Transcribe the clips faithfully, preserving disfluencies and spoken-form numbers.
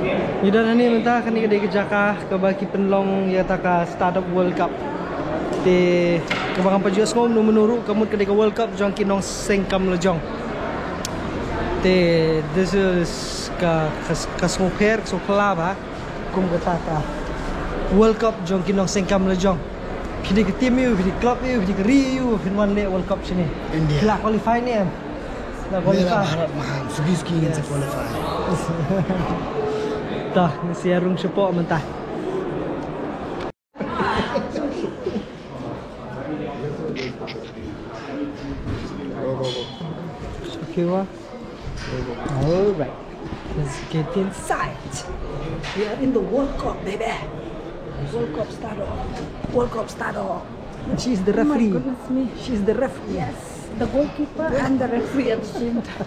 Ngi don hangne mynta, kane ka dei ka jaka kaba ki pynlong ïa kata ka Startup World Cup. Te kaba ngam pat ju sngew mynno mynno ruh, ka mut ka dei ka World Cup jong ki nongseng kam lajong. Te this is ka, ka, ka sngewpher, ka sngewphylla ba kum kata ka World Cup jong ki nongseng kam lajong. Phi dei ka team aiu, phi dei ka club aiu, phi dei ka ri aiu, phin wan leh World Cup shane? India. Phi la qualify ne em? La qualify. Bharat Mahan, suki suki ngin sa qualify. Ta, ngin sa ïa rung shapoh mynta. Okay, wa. All right. Let's get inside. We are in the World Cup, baby. World Cup start off. World Cup start off. She's the referee. Oh my goodness me. She's the referee. Yes, the goalkeeper and the referee at the same time.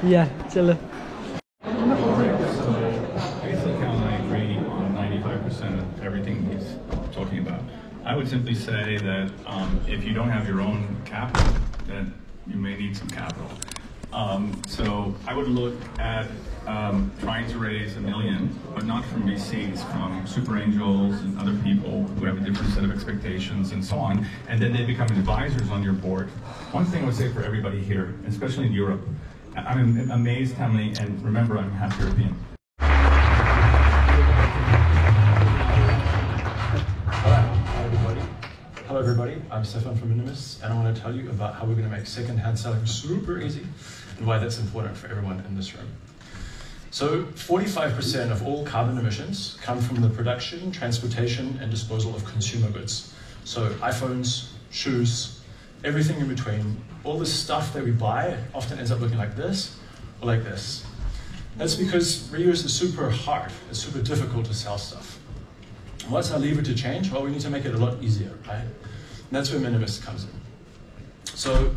Yeah, chalo. Basically, I agree on ninety-five percent of everything he's talking about. I would simply say that um, if you don't have your own capital, then you may need some capital. Um, so I would look at um, trying to raise a million, but not from V Cs, from super angels and other people who have a different set of expectations and so on, and then they become advisors on your board. One thing I would say for everybody here, especially in Europe, I'm amazed how many, and remember, I'm half European. All right, hi everybody. Hello everybody, I'm Stefan from Minimus, and I want to tell you about how we're going to make secondhand selling super easy and why that's important for everyone in this room. So forty-five percent of all carbon emissions come from the production, transportation, and disposal of consumer goods. So iPhones, shoes, everything in between, all the stuff that we buy often ends up looking like this or like this. That's because reuse is super hard. It's super difficult to sell stuff. What's our lever to change? Well, we need to make it a lot easier, right? And that's where Minimus comes in. So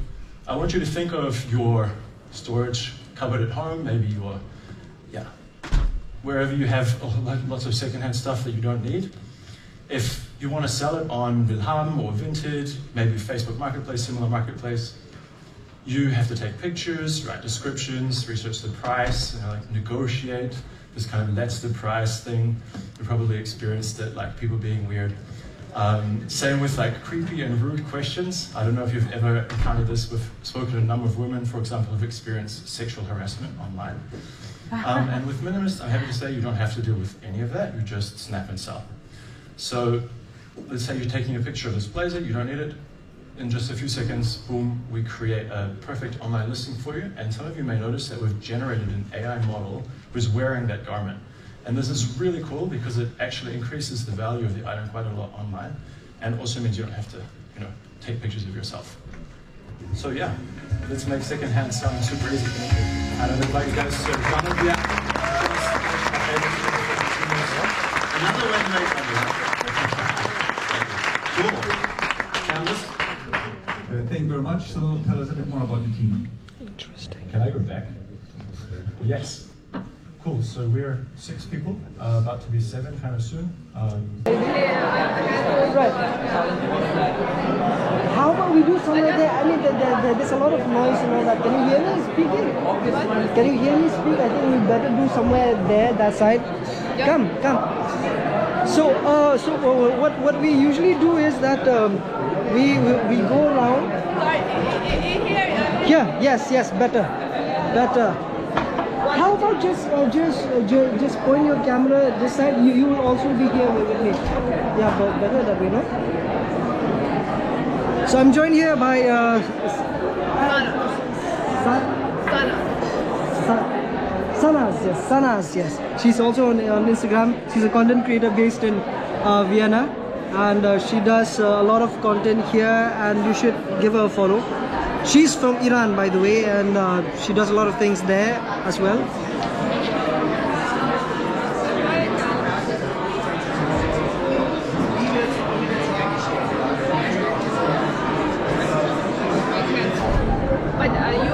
I want you to think of your storage cupboard at home, maybe your, yeah, wherever you have lots of secondhand stuff that you don't need. If you want to sell it on Bilham or Vinted, maybe Facebook Marketplace, similar marketplace, you have to take pictures, write descriptions, research the price, you know, like, negotiate this kind of "let's the price" thing. You probably experienced it, like, people being weird. Um, same with, like, creepy and rude questions. I don't know if you've ever encountered this. We've spoken to a number of women, for example, who've experienced sexual harassment online. Um, and with Minimus, I'm happy to say you don't have to deal with any of that. You just snap and sell. So let's say you're taking a picture of this blazer, you don't need it. In just a few seconds, boom, we create a perfect online listing for you. And some of you may notice that we've generated an A I model who's wearing that garment. And this is really cool because it actually increases the value of the item quite a lot online, and also means you don't have to, you know, take pictures of yourself. So yeah, let's make secondhand selling super easy. And I'd invite you guys to come up here. Another way to make money. Cool. Canvas. Uh, thank you very much. So tell us a bit more about the team. Interesting. Can I go back? Yes. Cool. So we're six people, uh, about to be seven kind of soon. Um, Right. How about we do somewhere there? I mean, there, there, there- there's a lot of noise and all that. Can you hear me speaking? Can you hear me speak? I think we better do somewhere there, that side. Come, come. So, uh, so uh, what what we usually do is that um, we, we we go around. Here, yes, yes, better, better. How about just uh, just uh, ju- just point your camera this side? You you will also be here with me. Yeah, but better that way, no? So I'm joined here by uh, Sa- Sanas, yes, Sanas, yes. She's also on, on Instagram. She's a content creator based in uh, Vienna, and uh, she does uh, a lot of content here, and you should give her a follow. She's from Iran, by the way, and uh, she does a lot of things there as well. But uh, you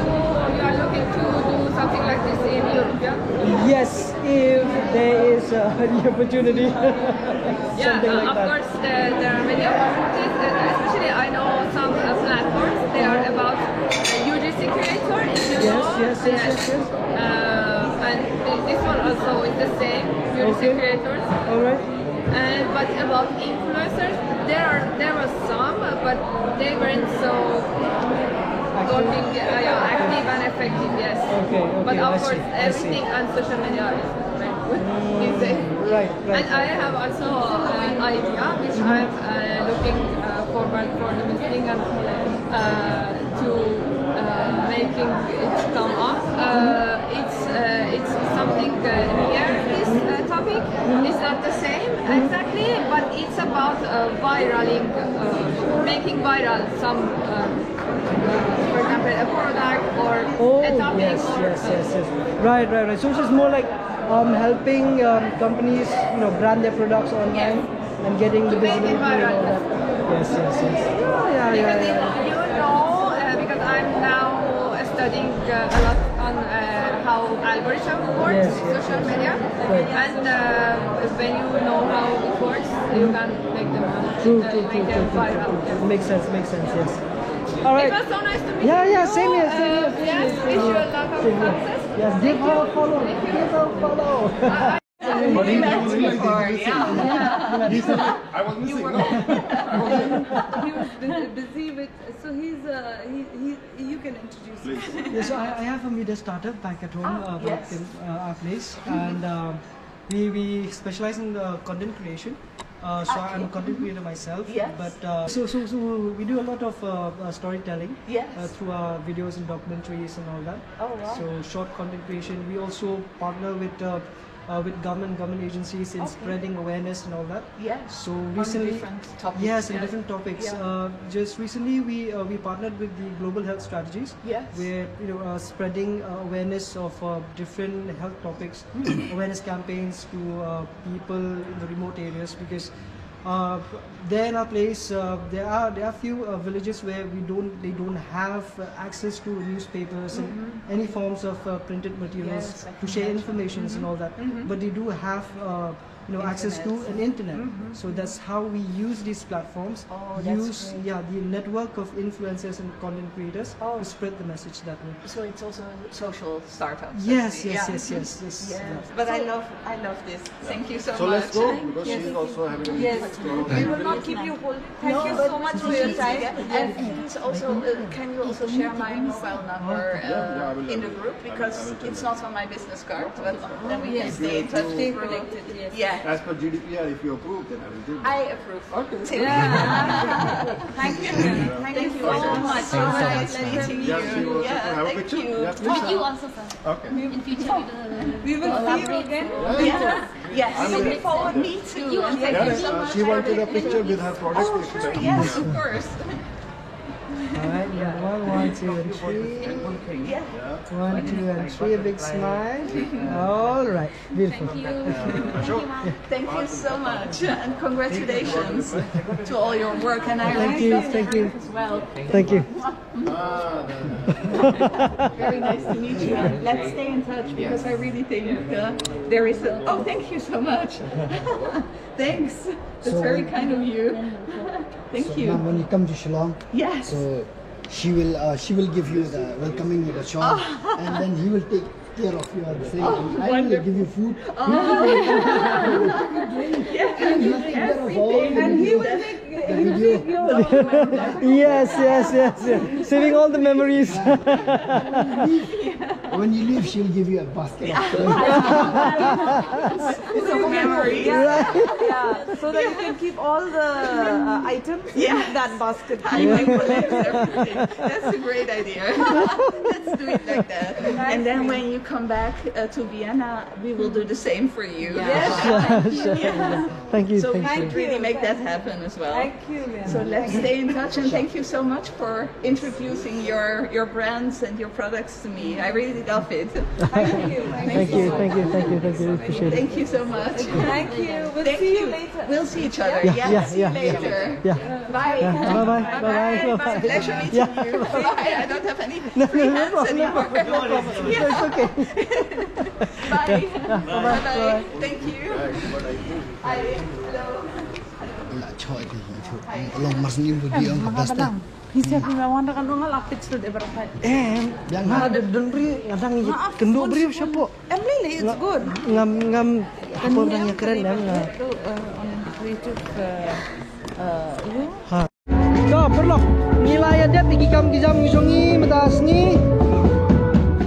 you are looking to do something like this in Europe, yeah? Yes, if there is uh, the opportunity. Yeah, Something uh, like of that. Course, there, there are many opportunities. Uh, especially, I know some uh, platforms. They are about uh, U G C creator. If you Yes, know, yes, yes, uh, yes, yes. Uh, And th- this one also is the same, Beauty Okay. Creators. All right. And but about influencers, there are there were some, uh, but they weren't so. Active? Talking, uh, yeah, active and effective, yes. Okay, okay, But of I course, see, I see. everything on social media is very good these days. Right, right. And I have also an idea which I'm uh, looking uh, forward for the meeting and uh, to uh, making it come up. Uh, it's uh, it's something uh, near this uh, topic. It's not the same exactly, but it's about uh, viraling, uh, making viral some, uh, for example, a product or Oh, a topic yes, or yes, yes, yes. Right, right, right. So it's just more like um, helping um, companies, you know, brand their products online and getting the To make it visibility and viral. all that. Yes, yes, yes. Yeah, yeah, yeah, Because yeah. you know, uh, because I'm now uh, studying uh, a lot on uh, how algorithm works, Yes, yes, social yes. media, Right. and uh, when you know how it works, you can make them True, uh, true, make true, them true, true, viral. true. Makes sense, makes sense, yes. All right. It was so nice to meet Yeah, you. yeah, same here, same Uh, here, same yes, here, same wish you here. a lot of Same here. success. Yes, give her a follow, Thank you. give her a follow. I, I But he That's was before, yeah. I was You missing. were No. I was He was bu- busy with, so he's, uh, he, he, you can introduce Please. him. Yes, so I, I have a media startup back at home, Ah, uh, back yes. in uh, our place, and uh, we, we specialize in uh, content creation. Uh, so I'm a Okay. content creator myself. Yes. But uh, so, so, so we do a lot of uh, uh, storytelling Yes. uh, through our videos and documentaries and all that. Oh, wow. So short content creation. We also partner with uh, uh, with government government agencies in Okay. spreading awareness and all that. Yes. So On recently, different topics, yes, in yeah. different topics. Yeah. Uh, just recently, we uh, we partnered with the Global Health Strategies, Yes. where you know uh, spreading uh, awareness of uh, different health topics, awareness campaigns to uh, people in the remote areas, because uh, there in our place uh, there are there are few uh, villages where we don't they don't have uh, access to newspapers and any forms of uh, printed materials Yes, I to can share imagine. informations and all that. But they do have uh, you know access to Internet. an internet. So that's how we use these platforms. Oh, that's Use great. yeah the network of influencers and content creators Oh. to spread the message that way. So it's also a social startup, so to Yes, say. yes, Yeah. yes, yes, yes. Yes. Yeah. But I So love, I love this. Thank you so So much. let's go because Yes. she's also having a Yes. meeting. We will not keep you holding. Thank No, you but so much for your please, time. yeah, And yeah. please also, uh, can you also share my mobile number Yeah, yeah, I uh, will, I in the will. group I will, because I will tell it's them. not on my business card, but then we can Yes. stay in touch Stay through. connected, yes. Yeah. As per G D P R, if you approve, then I will do. I approve. Okay. Thank you. Thank you. Thank you so much. Thank you. Nice meeting you. Yeah, she will also have a picture. Yeah, thank you. Yeah, please. With you also, sir. Okay. In future, we will We will see you collaborate. again. Yeah. Yes. I'm Looking ready. forward. Me too. You also. Thank you so Yes, much. she wanted a picture with her product. Oh, sure. Yes, of course. All right, number one, one, two, and three. Yeah. One, two, and three. A big smile. All right, beautiful. Thank you. Thank you, ma'am. Thank you so much, and congratulations to all your work. And I Thank really you, love thank you. As well. Thank you. Very nice to meet you. Let's stay in touch because I really think uh, there is. A, oh, thank you so much. Thanks. That's So very when kind of you. Thank so you. Ma'am, when you come to Shillong, Yes. so she will uh, she will give you the welcoming with a shawl, and then he will take care of you at the same time. I will give you food. Yes, everything. And he will make, he will make you. Yes, yes, yes, yes. Saving all the memories. When you leave, she'll give you a basket. It's a memory. Yeah, yeah. So that you can keep all the uh, items Yeah. in that basket. I will collect everything. That's a great idea. Let's do it like that. And then when you come back uh, to Vienna, we will do the same for you. Yes. Thank you. So we should really make that happen as well. Thank you, Lynn. So let's stay in touch, and thank you so much for introducing your your brands and your products to me. I really love it. Thank you. Thank you, thank you, thank you, thank you. Appreciate it. Thank you so much. Thank you. We'll Thank see you you. later. We'll see each other. Yeah, Yes, yeah, see you yeah. later. Yeah. Bye. Yeah, bye-bye. Bye-bye. Bye-bye. Bye-bye. Pleasure meeting Yeah. you. Bye. I don't have any No, free no, no hands problem, no anymore. problem, no problem. Yeah. It's okay. Bye. Yeah, bye-bye. Bye-bye. Bye-bye. Thank you. Hi. Hello. Long mas ni bu di ong ka best. Hi siap ni lawan rakan dong ngal apit sud eber kat. Eh, yang ada dendri ngadang kendo beri siapa? Em lili, it's good. Ngam ngam apa orang yang keren dah ngam. Itu, eh, on creative, eh, eh, ini. Ha. To, paralok, ngi la ïa dep ïa ki kam ki jam ki jong ngi mynta sngi.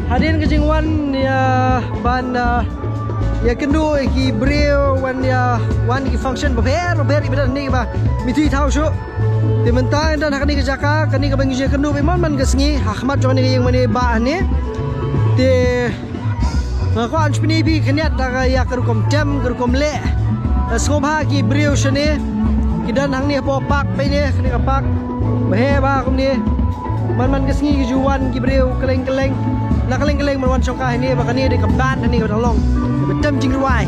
Hadien ka jingwan ïa ban, ah, ïa kynduh ïa ki briew wan ïa wan ki function bapher bapher iba don hangne ba mi tui thaw shuh. Te mynta ynda ha kane ka jaka kane kaba ngi ju ïa kynduh ba man man ka sngi ha khmat jong kane ka ïing mane ba hangne. Te Nga kwah ban pyni ïa phi khyndiat da ka ïa ka rukom tem ka rukom leh. Nga sngewbha ki briew shane ki don hangne hapoh park peit ne kane ka park. Ba heh ba kumne. Man man ka sngi ki ju wan ki briew kylleng kylleng. Na kylleng kylleng ban wan shongkai hangne ba kane dei ka band hangne ba dang long. Ba tem jingrwai.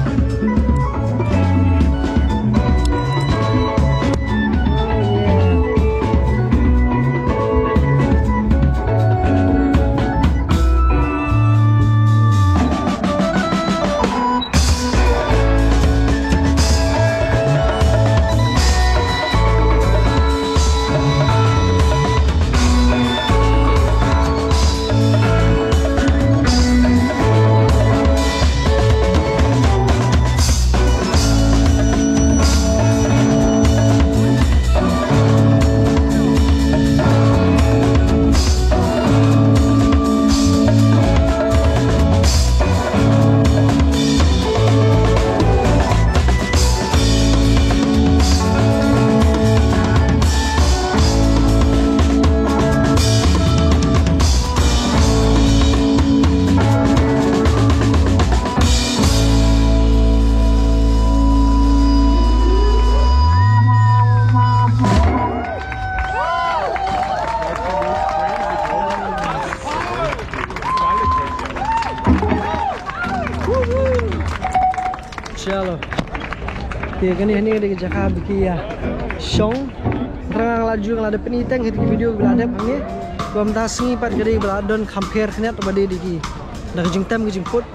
Chalo. Te kane hangne ka dei ka jaka ba ki ïa shong. Tang nga la ju nga la dep pyni teng ha ki video ba la dep hangne. Kumta sngi pat ka dei ba la don kham pher khyndiat ba dei da ki, da ka jingtem ka jingput.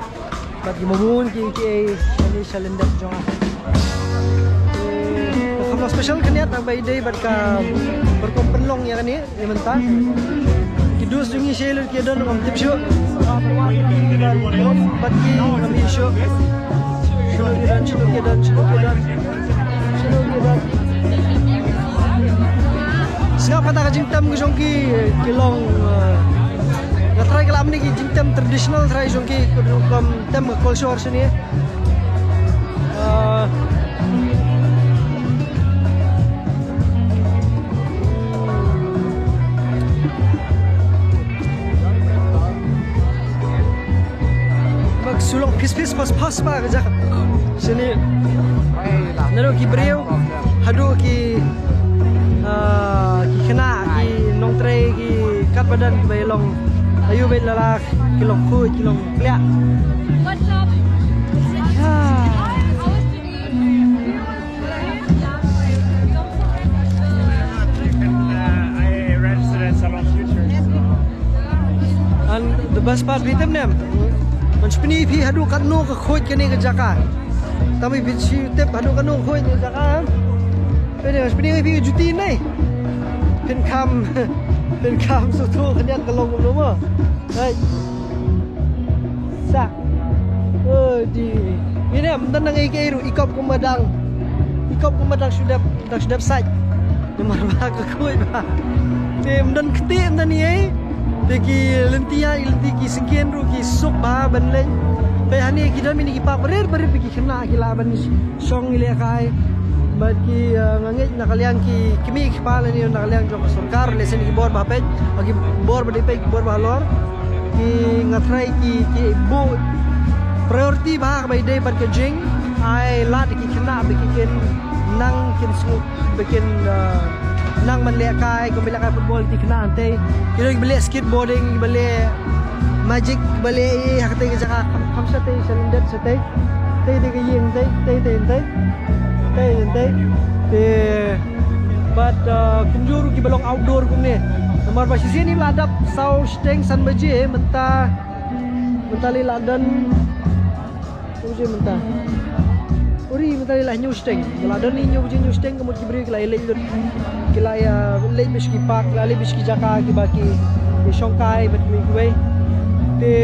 Bad ki mabun ki ki ei shane shalyndet jong nga. Ka kham long special khyndiat ba i dei bad ka rukom pynlong ïa kane. Ïa mynta ki dus jong ngi sha lut ki don ngam tip shuh. Bad ki ngam ïohi shuh. Sha lut ki don, sha lut ki don, sha lut ki don. Sha lut ki don. Sngap kata ka jingtem ka jong ki, ki long, eh, nga trai ka lam ni ki jingtem traditional trai jong ki, ki rukom tem ka culture shane. Eh, Bak sulong pis pis pas pas ba ka jak. Shane. Naduh ki briew haduh ki, ah, ki khynnah ki nongtrei ki katba don kiba ïalong. Aïu beit la la ki long khuid ki long pliah. What's up? Ah. And the best part, phi tip ne em, ngan sa pyni phi haduh katno ka khuid kane ka jaka. Tang ba phi shu tip haduh katno ka khuid kane ka jaka, em? Phi ne, ngan sa pyni phi ka juti ne. Phin kham, phin kham sngewthuh khyndiat ka long kumno mo. Right. Sa. Oh, di. Ine, mynta nang ei ei ruh i kop kumba dang. I kop kumba dang shu dep, dang shu dep sait. Namar ba ka khuid ba. Te ym don kti mynta ni ei. Te ki lynti ïa, ki lynti ki syngkien ruh ki suk ba ban leit. Te hangne ki don mini ki park barit barit ba ki khynnah ki lah ban shong ïalehkai. Bad ki, eh, nga ngeit na ka liang ki kmie ki kpa lane na ka liang jong ka sorkar lehse ki bor ba peit, ki bor ba dei peit, ki bor ba halor. Ki nga trai ki, ki buh priority ba ha kaba ïadei bad ka jingai lad ki khynnah ba ki kin nang kin sngewbha ba kin, eh, nang ban lehkai, kum ba lehkai football ki khynnah hangtei. Ki don kiba leh skateboarding, kiba leh magic, kiba leh ei ei ha katei ka jaka, kham, kham shatei, shalyndet shatei. Tei tei ka ïing tei, tei tei tei. Tei tei. Te bad, uh, kumjuh ruh kiba long outdoor kumne. Namar ba shisien ngi la dap saw shiteng san baje, mynta, mynta lei la don. Kumjuh mynta. Uri mynta la hynñiew shiteng. La don hynñiew baje hynñiew shiteng ka mut ki briew ki la leit lut. Ki la ïa leit bad ki park, la leit bad ki jaka kiba ki shongkai bad kiwei kiwei. Te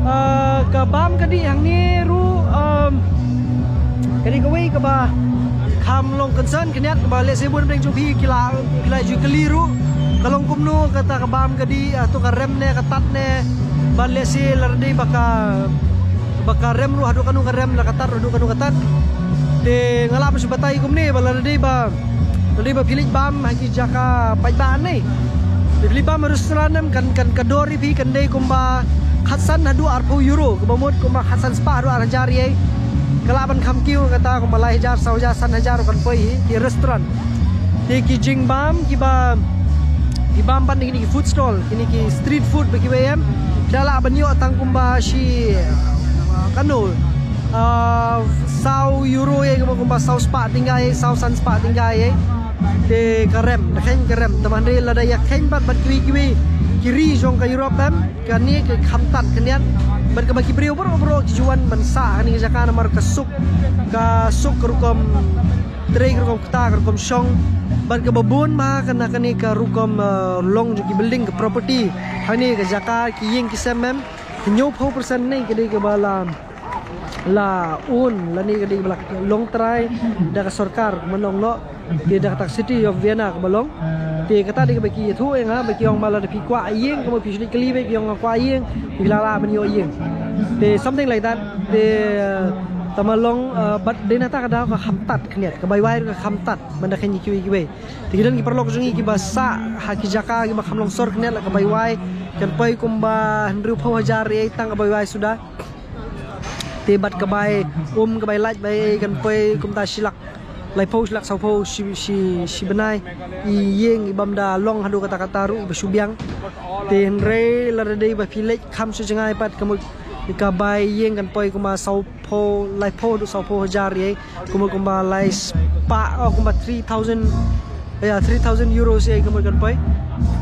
ah, ka bam ka dih hangne ruh, um, ka dih kawei kaba kham long concern khyndiat kaba lehse bun bneng jong phi ki la ki la ju kylli ruh. Ka long kumno kata ka bam ka dih, ah, to ka rem ne ka tat ne. Bad lehse la dei ba ka ba ka rem ruh haduh kano ka rem, la ka tat ruh haduh kano ka tat. Te nga lah ban shu batai kumne ba la dei ba la dei ba phi leit bam ha ki jaka paidbah ne. Te phi leit bam ha restaurant em kan kan ka dor ïa phi kan dei kumba khatsan haduh arphew euro kaba mut kumba khatsan spah haduh ar hajar ïa. Ka lah ban kham kiew kata kumba lai hajar, saw hajar, san hajar kan poi hi ki restaurant. Te ki jingbam kiba ki bam ban kine ki food stall, kine ki street food ba kiwei em. Phi lah ban ïoh tang kumba shi, ah, kano, ah, saw euro ïa kumba kumba saw spah tyngka ïa, saw san spah tyngka ïa. Te ka rem, da kheiñ ka rem, te hynrei lada ïa kheiñ bad bad kiwei kiwei ki ri jong ka Europe em, kane ka kham tat khyndiat. Bad kaba ki briew baroh baroh ki ju wan ban sah ha kane ka jaka namar ka suk, ka suk ka rukom trei, ka rukom kta, ka rukom shong. Bad kaba bun ma kane, kane ka rukom, eh, long jong ki building, ka property. Hangne ka jaka ki ïing ki sem em. Hynñiewphew percent ne ka dei kaba la, la own lane ka dei kaba la long trai da ka sorkar, kumba long noh. Te da kata ka City of Vienna kumba long. Te kata dei kaba ki ïathuh ïa nga ba ki ong ba lada phi kwah ïing kumba phi shu leit kylli ba ki ong nga kwah ïing, phi lah lah ban ïoh ïing. Te something like that. Te, eh, tangba long, eh, bad dei na kata ka daw ka kham tat khyndiat, ka bai wai ka kham tat. Ban da kheiñ ïa kiwei kiwei. Te ki don ki paralok jong ngi kiba sah ha ki jaka kiba kham long sor khyndiat, la ka bai wai kan poi kumba hynriewphew hajar ïa tang ka bai wai suda. Te bad ka bai um, ka bai lait, bai kan poi kumta shi lak laiphew, shi lak sawphew shi, shi, shi bnai. I ïing i bam da long haduh katta katta ruh iba shu biang. Te hynrei lada dei ba phi leit kham shu jngai pat ka mut ka bai ïing kan poi kumba saw phew, laiphew haduh sawphew hajar ïa, kumba, kumba lai spah, oh, kumba three thousand, ïa, three thousand euros ïa, kumba kan poi.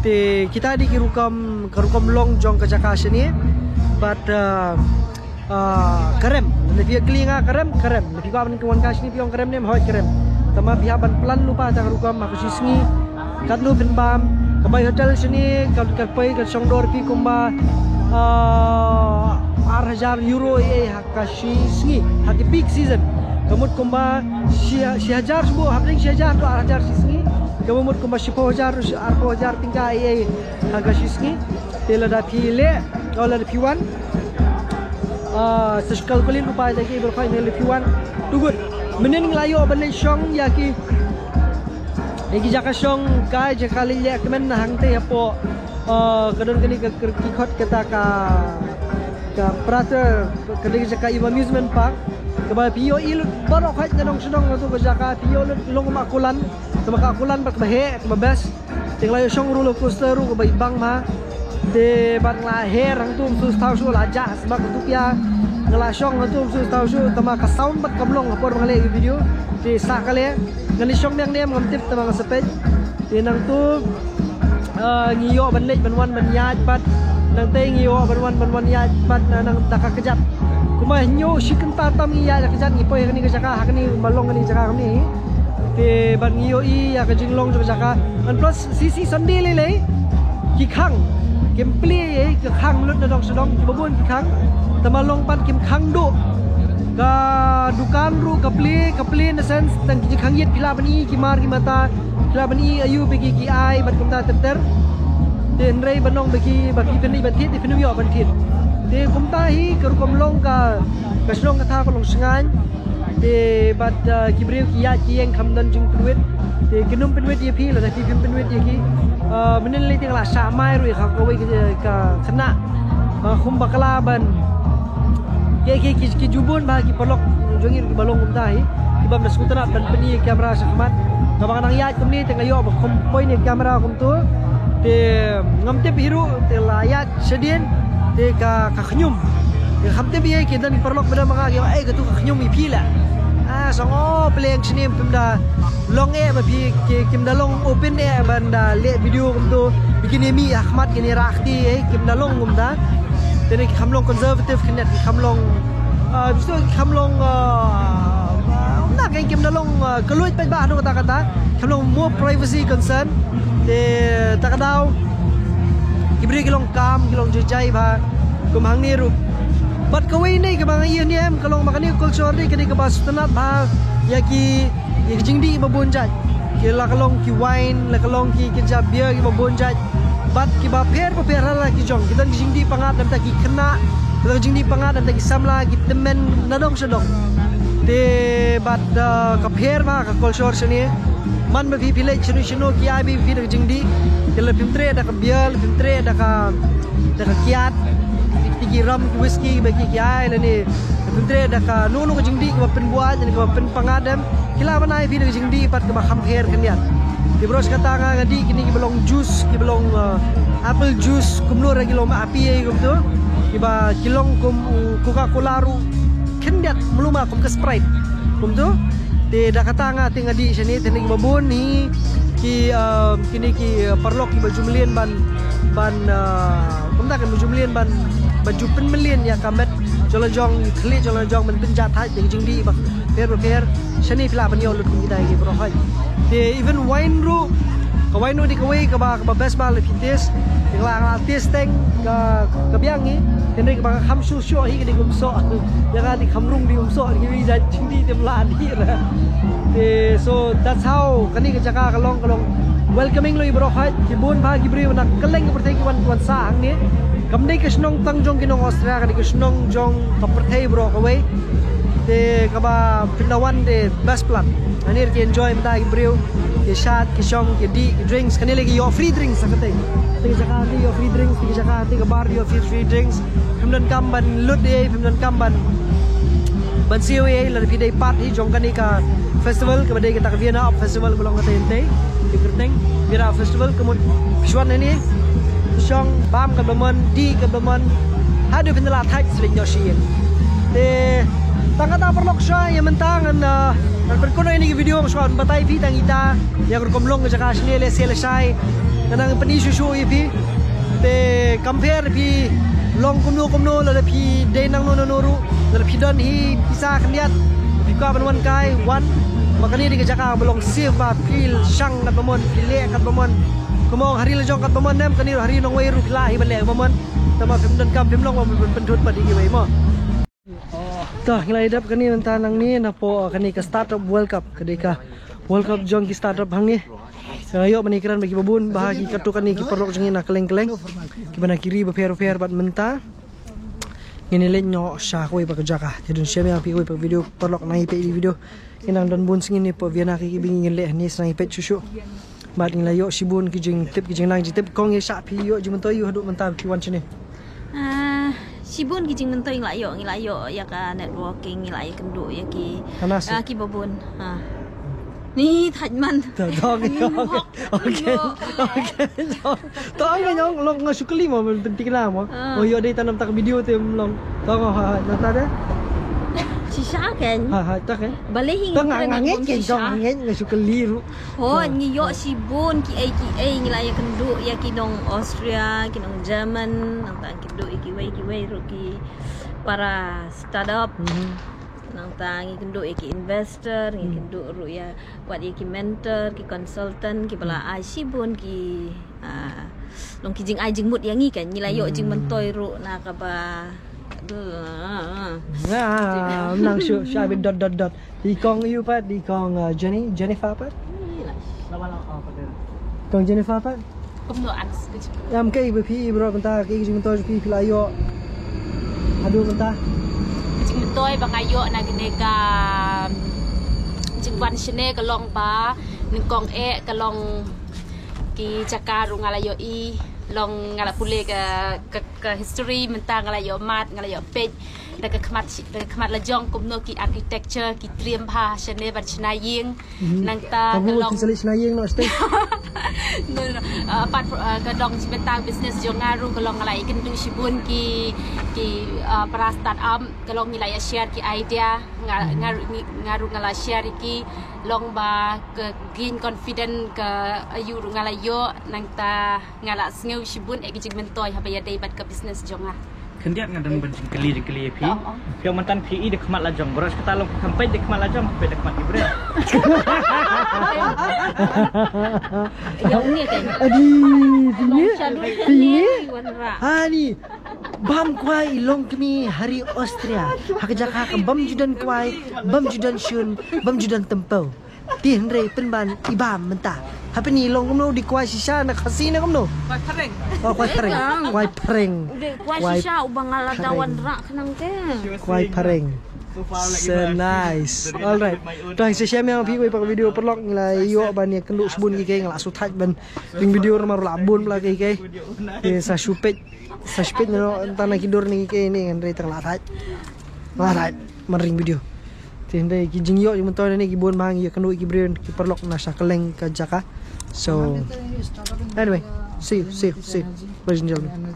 Te kita dei ki rukom, ka rukom long jong ka jaka shane. Bad, uh, uh, ka rem, lada phi ïa kylli ïa nga ka rem, ka rem. Lada phi kwah ban wan ka shane phi ong ka rem ne em, hooid ka rem. Tangba phi hap ban plan lypa tang rukom ha ka shi sngi. Katno phin bam, ka bai hotel shane, ka, ka poi ka shong dor phi kumba, ah, ar hajar euro ïa ha ka shi sngi, ha ki peak season. Ka mut kumba shi, shi hajar shuh, hapdeng shi hajar to ar hajar shi sngi. Ka mut kumba shiphew hajar, shi, arphew hajar tyngka ïa ha ka shi sngi. Te lada phi leh, oh, lada phi wan. Ah, sa shu calculate lypa ïa ki, ba khoi ne lada phi wan. Too good. Mynnin ngi la ïoh ban leit shong ïa ki, ïa ki jaka shong kai, jaka leit leh kmen na hangtei hapoh. Ah, ka don kane ka, ka, ki khot kata ka, ka Prater, ka dei ka jaka iba amusement park. Kaba phi ïohi lut baroh khoit na dong sha dong, na tu ka jaka phi ïohi lut long ma kulan. Tangba ka kulan bad kaba heh, kaba best. Te nga la ïoh shong roller coaster ruh kaba ibang ma. Te bad nga la her hangtu ym shu thaw shuh, la jah sma ka tu pia. Nga la shong hangtu ym shu thaw shuh, tangba ka sound bad kam long ha por ba nga leh ïa ki video. Te sah ka leh. Ngan ïa shong biang ne em ngam tip, tangba nga sa peit. Te nangtu, eh, ngi ïoh ban leit ban wan ban ïaid bad. Nangtei ngi ïoh ban wan ban wan ïaid bad na nang da ka kjat. Kumba hynñiew shi kynta tam ngi ïaid da ka kjat, ngi poi ha kane ka jaka, ha kane ba long kane ka jaka kane. Te bad ngi ïohi ïa ka jinglong jong ka jaka. And plus shi sngi Sunday lei lei ki khang, kim plie ïa ka khang lut na dong sha dong, kiba bun ki khang. Tangba long pat kim khang duh. Ka dukan ruh ka plie, ka plie in the sense tang ki jingkhang ïit phi lah ban i ki mar ki mata, phi lah ban i aïu ba ki, ki ai bad kumta ter ter. Te hynrei ban ong ba ki, ba phi pynleit ban thied, te phin ym ïoh ban thied. Te kumta hi ka rukom long ka, ka shnong ka thaw ka long shngaiñ. Te bad, uh, ki briew ki ïaid ki ïeng kham don jingpynwit. Te kin ym pynwit ïa phi lada phi phim pynwit ïa ki. Uh, mynnin lei te nga la shah mai ruh ïa ka kawei ka, ka khynnah. Uh, khum bakla ban. Ki, ki, ki, ki ju bun bha ki paralok jong ngi ruh kiba long kumta hi. Ki bym da sngewtynnat ban pyni ïa ka camera sha khmat. Kaba nga nang ïaid kumne te nga ïoh ba khum poi ne ka camera kumto. Te ngam tip hi ruh te la ïaid shadien te ka, ka khñium. Te kham tip ïa ki don ki paralok ba don ma nga ki ong, "Ei, katu ka khñium ïa phi la." Ah, song, oh, pleng shane phim da long eh ba phi ki, kim da long open eh ban da leh video kumto. Ba kin ïa mih ha khmat kin ïa rah kti eh, kim da long kumta. Te ne ki kham long conservative khyndiat, ki kham long Bistu kam long na ka kim da long ka luit pek ba hanu kata kata kam long more privacy concern. Te ta ka daw ki bri ki long kam ki long jai ba kum hang ni ru. Bat ka wei ni ka ba ngi ni em ka long ma ka ni culture ni ka ni ka ba sutanat ba ya ki ya ki jingdi ba bun jai ki la ka long ki wine la ka long ki ki ja beer ki ba bun jai. Bat ki ba pher ba pher la ki jong ki dan ki jingdi pangat dan ta ki kena ki dan ki jingdi pangat dan ta ki samla ki temen na dong sha dong. Te bat ka pher ba ka culture shani man ba phi phi leh shinu shinu ki ai bi phi da ka jingdi. Ki la phim tre da ka beer phim tre da ka da ka kiat ki ram ki whisky ba ki ki ai la ni. Phim tre da ka nu nu ka jingdi ki ba pynbuat ki ba pynpangat dem. Ki la ban ai phi da ka jingdi pat ka ba kham pher khyndiat. Ki bros kata nga nga di kini ki ba long juice ki ba long apple juice kumno ra ki long api ai kumtu. Ki ba ki long kum Coca Cola ru khyndiat mluma kum ka Sprite kumtu. Te da kata nga te nga di shani te ni ki ba bun hi ki kini ki parlok ki ba jumlien ban ban kumta kan ba jumlien ban ban ju pynmlien ya ka met jong la jong khli jong la jong ban pynjat thai te jingdi ba pher ba pher. Shani phi la ban yoh lut kum kita ki bro hai. Te even wine ru ka wine ru di ka wei ka ba ka ba best ba le phi taste. Te la la taste teng ka ka biang ni. Te ni ka ba ka kham shu shu hi ka di kum so. Ya ka di kham rung di kum so ki wi ja ching di te la di ra. Te so that's how kani ka jaka ka long ka long welcoming lo i bro hai ki bun ba ki bri na ka leng ka pyrthei ki wan ki wan sa ang ni. Kam dei ka shnong tang jong ki nong Australia ka dei ka shnong jong ka pyrthei bro ka wei. Te ka ba pyndawan de best plan. Ani ki enjoy mata ki briew ki shat ki shong ki di ki drinks kani le ki yo free drinks sa kate. Te jaka te yo free drinks te jaka te ka bar yo free free drinks. Phim don kam ban lut de phim don kam ban ban siu e la phi dei part hi jong kani ka festival ka ba dei ka tak Vienna Up Festival ba long kate te. Ki kerteng Vienna Up Festival ka mut pishwan ni shong bam ka ba mon di ka ba mon. Hadu phin la thak sling yo shi. Te tang kata parlok sha ya mentang an an pynkuno ini video sha batai phi tang ita ya rukom long jaka shne le se le shai. Kanang pyni shu shu i phi te compare phi long kumno kumno la phi dei nang no no ru la phi don hi pisa khliat phi ka ban wan kai wan. Ma kani di ka jaka ba long safe ba phi shang kat ba mon phi le kat ba mon. Kumong hari la jong kat ba mon nem kani hari nong wei ru phi la hi ba le ba mon. Tama phim don kam phim long ba pynthut ba di ki wei mo. Ta ngi la dap kani nanta nang ni na po kani ka startup World Cup ka dei ka World Cup jong ki startup hang ni. Ka yo mani kran ba ki babun ba ki katu kani ki parlok jong ngi na keleng keleng ki bana kiri ba pher pher bat menta. Ngin leh nyo sha koi ba ka jaka. Te dun shem ya pi koi ba video parlok na i pe video. Ngi nang don bun sngi ni po Vienna ki ki bingi ngi leh ni snang i pe shu shu. Bat ngi la yo shibun ki jing tip ki jing nang jing tip kong ye sha pi yo jing mento yu hadu menta ki wan chini. Ah, shibun ki jingmyntoi ngi la ïoh, ngi la ïoh ïa ka networking, ngi la ïa kynduh ïa ki, Hana sih. Ah, ki babun. Ha. Ni thaj man. To to ngi ong. Okay. Okay. To ngi ong long nga sukli mo ben penting la mo. Ah. Oh yo dei tanam tak video te long. To ngo ha ha na ta de. Shisha ken. Ha ha ta ken. Balei hi. To nga ngit ken to nga ngit nga sukli ru. Hooid, ngi ïoh shibun kiei kiei, ngi la ïakynduh ïa ki nong Austria, ki nong German, nangta ngi kynduh ïa kiwei kiwei ruh ki para startup. Nangta ngi kynduh ïa ki investor, ngi kynduh ruh ïa wat ïa ki mentor, ki consultant, kiba la ai shibun ki, ah, long ki jingai jingmut ïa ngi kan, ngi la ïoh jingmyntoi ruh na kaba Nga nang shu shu bit dot dot dot. Di kong yu pat, di kong, uh, Jenny, Jennifer pat. Kong Jennifer pat. Kumno aks ke. Em ke ba phi bro mynta ke jingmyntoi phi phi la ïoh. Aduh mynta. Jingmyntoi ba nga ïoh na kane ka jingwan shane ka long ba nyngkong eh ka long ki jaka ruh nga la ïohi, long nga la pule ka, ka, ka history, mynta nga la ïoh mad, nga la ïoh peit da ka khmat, da ka khmat la jong kumno ki architecture ki triem bha shane ban shna ïing. Nangta ka long shna ïing no state. No, no, no. Uh, apart from, uh, ka dong jingmyntoi business jong nga ruh ka long nga la ïakynduh shibun ki, ki, uh, para start up, ka long ngi la ïa share ki idea, nga, nga, nga ruh nga la share ki long ba ka gain confident ka ayu ruh nga la ïoh nangta nga la sngew shibun eh ka jingmyntoi haba ïadei bad ka business jong nga. Khyndiat nga don ban jingkylli jingkylli ïa phi. Phi ong myntan phi i da khmat la jong. Baroh kata long kham peit da khmat la jong, peit da khmat ki briew. Ïa uni kan. Adi, phi ngi. Phi ngi. Ani. Bam kwai i long kmie ha ri Austria. Ha ka jaka ka bam ju don kwai, bam ju don shun, bam ju don tympew. Te hynrei pynban i bam mynta. Hapdeng i long kumno, dei kwai shisha na Khasi ne kumno? Kwai phareng. Oh, kwai phareng. Kwai phareng. Dei kwai shisha uba nga la dawan rak khnang te. Kwai phareng. So nice. Alright. Tang shisha ïa phi wei pat video paralok, ngi la ïoh ban ïakynduh shibun ki kei, nga la shu thait ban ring video namar la bun bla ki kei. Te sa shu peit, sa shu peit noh tang na ki dur ne ki kei ne, hynrei tang la thait. La thait ban ring video. Te hynrei ki jingïoh jingmyntoi ne ki bun bha, ngi ïakynduh ki briew ki paralok na sha kylleng ka jaka. So anyway, see you, see you, see you, ladies and gentlemen.